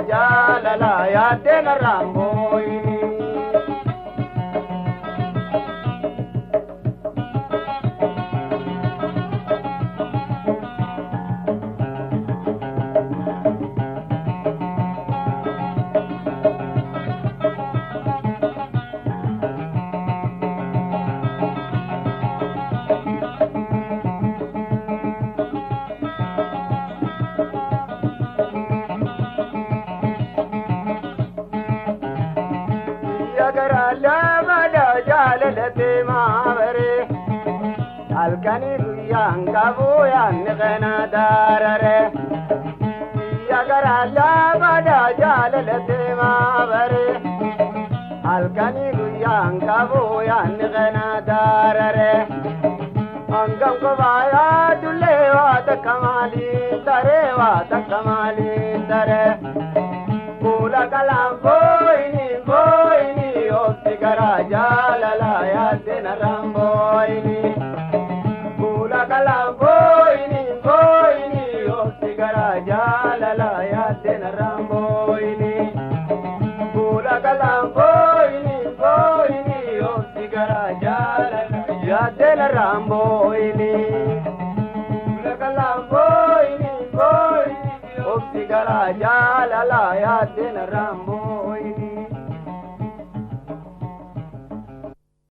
Jaalala yaadde narraan booyini. Biyya garaa lama jaalalate maabare halkanii guyyaan qabu yaanni kana daarare. Biyya garaa lama jaalalate maabare halkanii guyyaan qabu yaanni kana daarare. Hangam kophaa dullee waa takka maaliin taree waa takka maaliin taree. Fuula kalaan booyini booyini obsi garaa jaalala yaadde narraan booyini. Fuula kalaan booyini booyini obsi garaa jaalala yaadde narraan booyini. Fuula kalaan booyini booyini obsi garaa jaalala yaadde narraan booyini. Fuula kalaan booyini booyini obsi garaa jaalala yaadde narraan booyini.